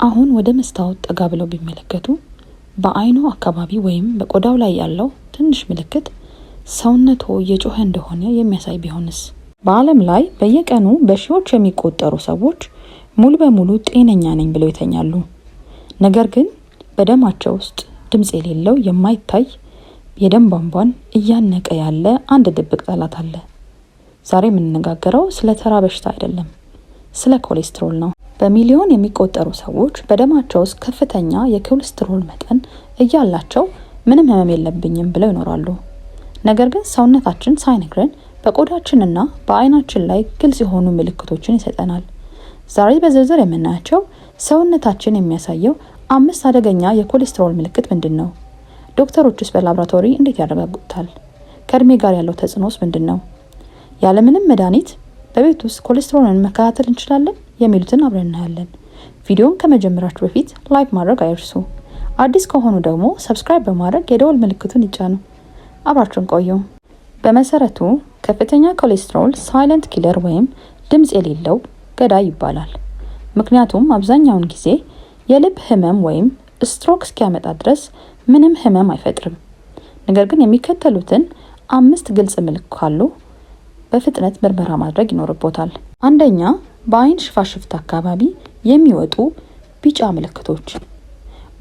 አሁን ወደ መስታወት ጠጋ ብለው ቢመለከቱ በአይኑ አካባቢ ወይም በቆዳው ላይ ያለው ትንሽ ምልክት ሰውነቶ እየጮኸ እንደሆነ የሚያሳይ ቢሆንስ? በዓለም ላይ በየቀኑ በሺዎች የሚቆጠሩ ሰዎች ሙሉ በሙሉ ጤነኛ ነኝ ብለው ይተኛሉ። ነገር ግን በደማቸው ውስጥ ድምፅ የሌለው፣ የማይታይ፣ የደም ቧንቧን እያነቀ ያለ አንድ ድብቅ ጠላት አለ። ዛሬ የምንነጋገረው ስለ ተራ በሽታ አይደለም፣ ስለ ኮሌስትሮል ነው። በሚሊዮን የሚቆጠሩ ሰዎች በደማቸው ውስጥ ከፍተኛ የኮሌስትሮል መጠን እያላቸው ምንም ህመም የለብኝም ብለው ይኖራሉ። ነገር ግን ሰውነታችን ሳይነግረን በቆዳችንና በአይናችን ላይ ግልጽ የሆኑ ምልክቶችን ይሰጠናል። ዛሬ በዝርዝር የምናያቸው ሰውነታችን የሚያሳየው አምስት አደገኛ የኮሌስትሮል ምልክት ምንድን ነው? ዶክተሮችስ በላብራቶሪ እንዴት ያረጋግጡታል? ከእድሜ ጋር ያለው ተጽዕኖስ ምንድን ነው? ያለምንም መድኃኒት በቤት ውስጥ ኮሌስትሮልን መከታተል እንችላለን? የሚሉትን አብረን እናያለን። ቪዲዮን ከመጀመራችሁ በፊት like ማድረግ አይርሱ። አዲስ ከሆኑ ደግሞ subscribe በማድረግ የደወል ምልክቱን ይጫኑ። አብራችሁን ቆዩ። በመሰረቱ ከፍተኛ ኮሌስትሮል silent killer ወይም ድምፅ የሌለው ገዳይ ይባላል። ምክንያቱም አብዛኛውን ጊዜ የልብ ህመም ወይም ስትሮክ እስኪያመጣ ድረስ ምንም ህመም አይፈጥርም። ነገር ግን የሚከተሉትን አምስት ግልጽ ምልክት ካሉ በፍጥነት ምርመራ ማድረግ ይኖርቦታል። አንደኛ፣ በአይን ሽፋሽፍት አካባቢ የሚወጡ ቢጫ ምልክቶች።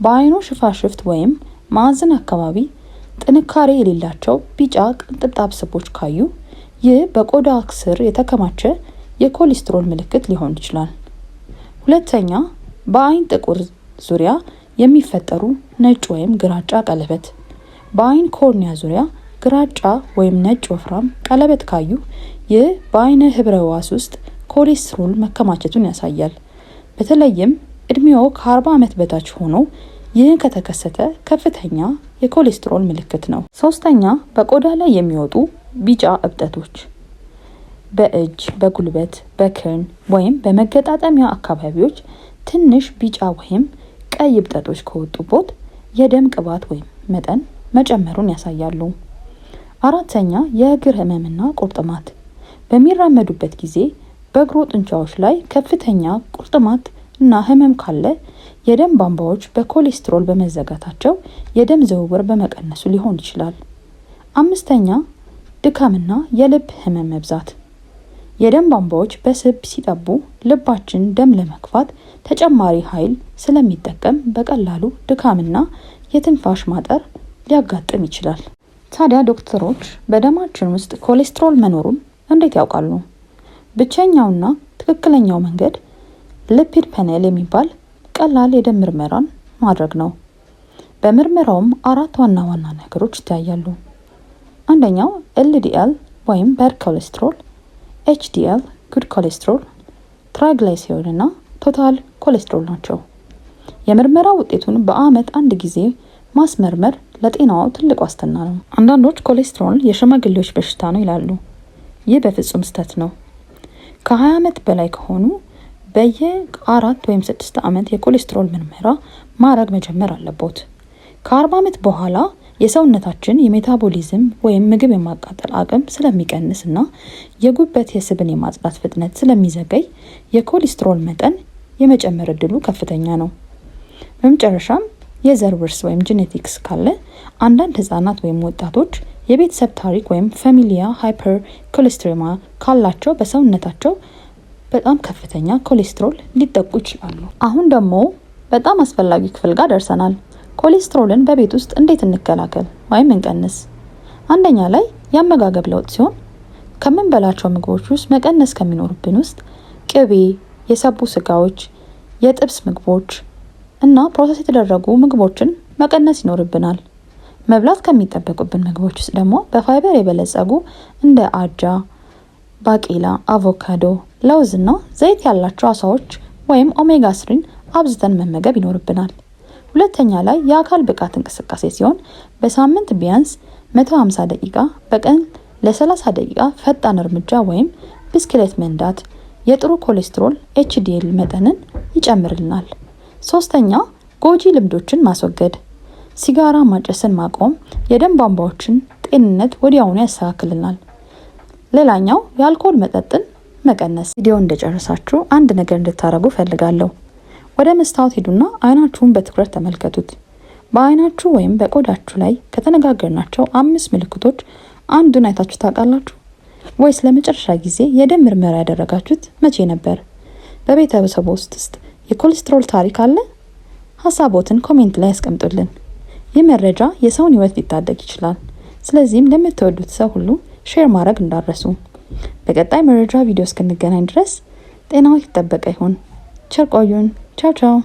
በአይኑ ሽፋሽፍት ወይም ማዕዘን አካባቢ ጥንካሬ የሌላቸው ቢጫ ቅንጥብጣብ ስቦች ካዩ ይህ በቆዳ ስር የተከማቸ የኮሌስትሮል ምልክት ሊሆን ይችላል። ሁለተኛ፣ በአይን ጥቁር ዙሪያ የሚፈጠሩ ነጭ ወይም ግራጫ ቀለበት። በአይን cornea ዙሪያ ግራጫ ወይም ነጭ ወፍራም ቀለበት ካዩ ይህ በአይነ ህብረ ህዋስ ውስጥ ኮሌስትሮል መከማቸቱን ያሳያል። በተለይም እድሜው ከ40 ዓመት በታች ሆኖ ይህ ከተከሰተ ከፍተኛ የኮሌስትሮል ምልክት ነው። ሶስተኛ፣ በቆዳ ላይ የሚወጡ ቢጫ እብጠቶች። በእጅ፣ በጉልበት፣ በክርን ወይም በመገጣጠሚያ አካባቢዎች ትንሽ ቢጫ ወይም ቀይ እብጠቶች ከወጡቦት የደም ቅባት ወይም መጠን መጨመሩን ያሳያሉ። አራተኛ፣ የእግር ህመምና ቁርጥማት። በሚራመዱበት ጊዜ በእግሮ ጡንቻዎች ላይ ከፍተኛ ቁርጥማት እና ህመም ካለ የደም ቧንቧዎች በኮሌስትሮል በመዘጋታቸው የደም ዝውውር በመቀነሱ ሊሆን ይችላል። አምስተኛ፣ ድካምና የልብ ህመም መብዛት። የደም ቧንቧዎች በስብ ሲጠቡ ልባችን ደም ለመግፋት ተጨማሪ ኃይል ስለሚጠቀም በቀላሉ ድካምና የትንፋሽ ማጠር ሊያጋጥም ይችላል። ታዲያ ዶክተሮች በደማችን ውስጥ ኮሌስትሮል መኖሩን እንዴት ያውቃሉ? ብቸኛውና ትክክለኛው መንገድ lipid panel የሚባል ቀላል የደም ምርመራን ማድረግ ነው። በምርመራውም አራት ዋና ዋና ነገሮች ይታያሉ። አንደኛው LDL ወይም bad cholesterol፣ HDL good cholesterol፣ triglyceride እና total cholesterol ናቸው። የምርመራ ውጤቱን በአመት አንድ ጊዜ ማስመርመር ለጤናው ትልቅ ዋስትና ነው። አንዳንዶች ኮሌስትሮል የሽማግሌዎች በሽታ ነው ይላሉ። ይህ በፍጹም ስህተት ነው። ከ20 ዓመት በላይ ከሆኑ በየ4 ወይም 6 ዓመት የኮሌስትሮል ምርመራ ማድረግ መጀመር አለቦት። ከ40 ዓመት በኋላ የሰውነታችን የ metabolism ወይም ምግብ የማቃጠል አቅም ስለሚቀንስ እና የጉበት የስብን የማጽዳት ፍጥነት ስለሚዘገይ የኮሌስትሮል መጠን የመጨመር እድሉ ከፍተኛ ነው። በመጨረሻም የዘር ውርስ ወይም genetics ካለ አንዳንድ ህጻናት ወይም ወጣቶች የቤተሰብ ታሪክ ወይም familial hypercholesterolemia ካላቸው በሰውነታቸው በጣም ከፍተኛ ኮሌስትሮል ሊጠቁ ይችላሉ። አሁን ደግሞ በጣም አስፈላጊ ክፍል ጋር ደርሰናል። ኮሌስትሮልን በቤት ውስጥ እንዴት እንከላከል ወይም እንቀንስ? አንደኛ ላይ የአመጋገብ ለውጥ ሲሆን ከምንበላቸው ምግቦች ውስጥ መቀነስ ከሚኖርብን ውስጥ ቅቤ፣ የሰቡ ስጋዎች፣ የጥብስ ምግቦች እና process የተደረጉ ምግቦችን መቀነስ ይኖርብናል። መብላት ከሚጠበቁብን ምግቦች ውስጥ ደግሞ በፋይበር የበለጸጉ እንደ አጃ፣ ባቄላ፣ አቮካዶ፣ ለውዝ እና ዘይት ያላቸው አሳዎች ወይም omega 3ን አብዝተን መመገብ ይኖርብናል። ሁለተኛ ላይ የአካል ብቃት እንቅስቃሴ ሲሆን በሳምንት ቢያንስ 150 ደቂቃ፣ በቀን ለ30 ደቂቃ ፈጣን እርምጃ ወይም ብስክሌት መንዳት የጥሩ ኮሌስትሮል HDL መጠንን ይጨምርልናል። ሶስተኛ፣ ጎጂ ልምዶችን ማስወገድ። ሲጋራ ማጨስን ማቆም የደም ቧንቧዎችን ጤንነት ወዲያውኑ ያስተካክልናል። ሌላኛው የአልኮል መጠጥን መቀነስ። ቪዲዮ እንደጨረሳችሁ አንድ ነገር እንድታደርጉ ፈልጋለሁ። ወደ መስታወት ሂዱና አይናችሁን በትኩረት ተመልከቱት። በአይናችሁ ወይም በቆዳችሁ ላይ ከተነጋገርናቸው አምስት ምልክቶች አንዱን አይታችሁ ታውቃላችሁ? ወይስ ለመጨረሻ ጊዜ የደም ምርመራ ያደረጋችሁት መቼ ነበር? በቤተሰብ ውስጥ የኮሌስትሮል ታሪክ አለ? ሀሳቦትን comment ላይ ያስቀምጡልን። ይህ መረጃ የሰውን ሕይወት ሊታደግ ይችላል። ስለዚህም ለምትወዱት ሰው ሁሉ share ማድረግ እንዳትረሱ። በቀጣይ መረጃ ቪዲዮ እስክንገናኝ ድረስ ጤናው የተጠበቀ ይሁን። ቸር ቆዩን። ቻው ቻው።